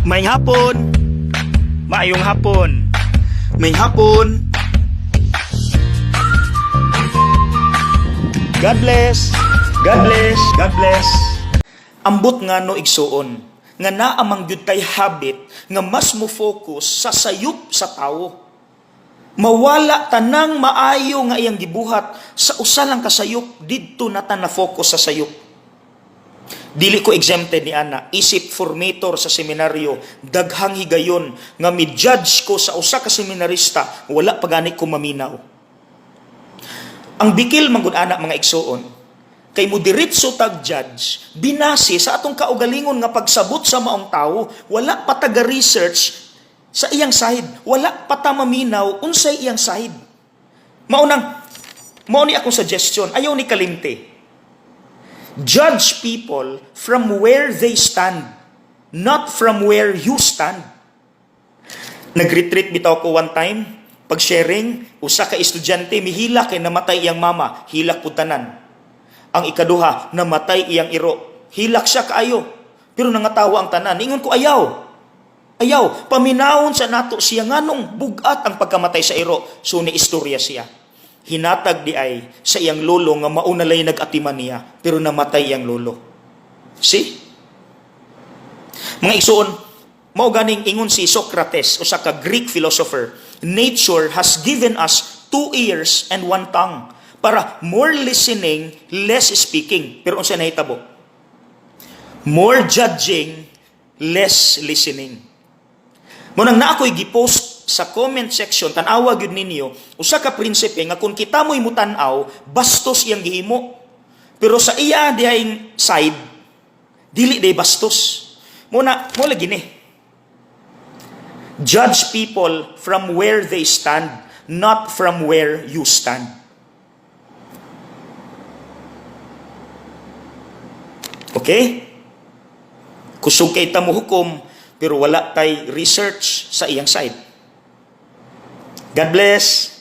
Maayong hapon. Maayong hapon. Maayong hapon. God bless. God bless. God bless. Ambot nga no, igsuon, nga naa man gyud tay habit nga mas mo focus sa sayop sa tawo. Mawala tanang maayo nga iyang gibuhat sa usa lang ka sayop, didto na ta na focus sa sayop. Dili ko exempted ni ana, isip formator sa seminaryo, daghang higayon nga mi-judge ko sa usa ka seminarista, wala pa gani ko maminaw. Ang bikil man gud ana, mga igsuon, kay mo diretso tag judge binase sa atong kaugalingon nga pagsabot sa maong tawo, wala pa taga research sa iyang side, wala pa ta maminaw unsay iyang side. Maunang mao ni akong suggestion, ayaw ni kalimte. Judge people from where they stand, not from where you stand. Nag-retreat bitaw ko one time, pag sharing, usa ka estudyante mihilak kay namatay iyang mama, hilak pud tanan. Ang ikaduha, namatay iyang iro. Hilak siya kaayo. Pero nangatawa ang tanan. Ingon ko, ayaw. Ayaw, paminawon sa nato siya nganong bugat ang pagkamatay sa iro. So ni istorya siya. Hinatag di ay sa iyang lolo nga mauna lay nag-atiman niya, pero namatay iyang lolo. See? Mga igsuon, mao ganing ingon si Socrates, usa ka Greek philosopher, "Nature has given us two ears and one tongue para more listening, less speaking." Pero unsa nahitabo? More judging, less listening. Mao nang naa ko'y gipost sa comment section, tan-awa gyud ninyo, usa ka prinsipe nga kung kita mo'y mutan-aw, bastos iyang gihimo. Pero sa iya dihang side, dili day bastos. Muna, mo lagi ni. Judge people from where they stand, not from where you stand. Okay? Kusog kay ta mo hukom, pero wala tay research sa iyang side. God bless.